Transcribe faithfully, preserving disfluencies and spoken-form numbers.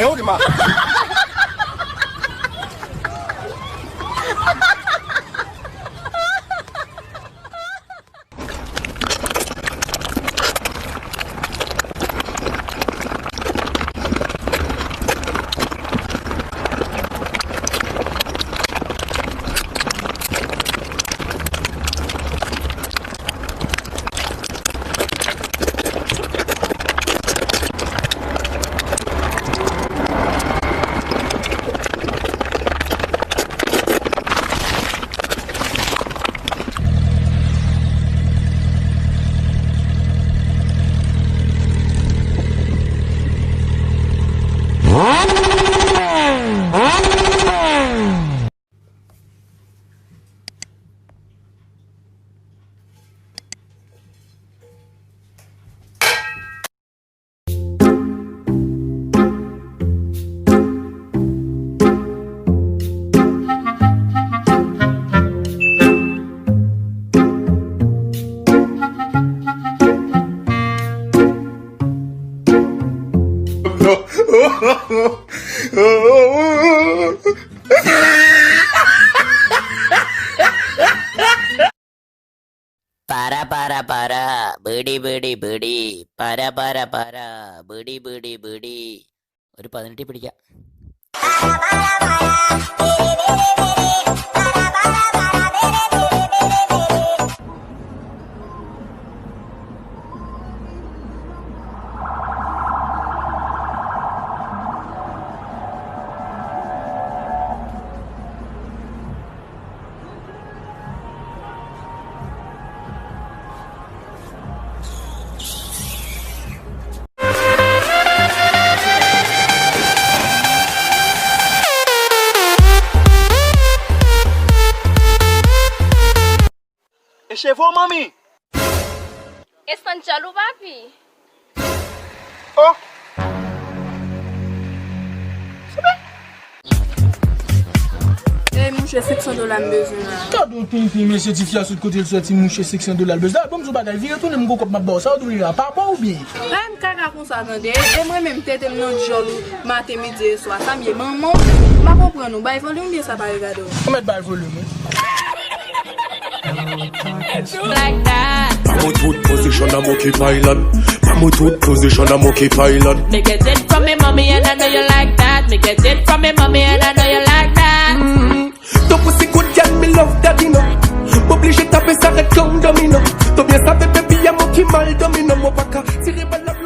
E ou di ma. Para, para, para, bidi, bidi, bidi. Para, para, para, bidi, bidi, bidi. ഒരു പതിനെട്ടിൽ പിടിക്കാം. E cheve w, manmi? Esansyèl ou, papi? Oh! Ey, mouche, senk san dola m bezwen la. Gade yon tonton, mesye, tifi a sot kote l soti, mouche, senk san dola l bezwen. Dayè, ban m di w bagay, vire tounen, m gon kòb m ap ba w. Sa w dwe la, papa oubyen? Pa yon kaka konsa, tande. E mwen menm, tete m nan djòl ou maten, midi e swa. Sa m ye, manman w? M pa konprann ou. Bay volim oubyen sa pa regade w? Ou mèt bay volim, wi. Like that. I'm a good position, I'm okay, pilot. I'm a good position, I'm okay, pilot. Me get it from me mommy and I know you like that. Me get it from me mommy and I know you like that. Mm-hmm. Don't pussy good girl, me love daddy, no. Oblije tape sa red clown domino. To byen save, baby, I'm okay, mal domino. Mo pa ka tire bal la.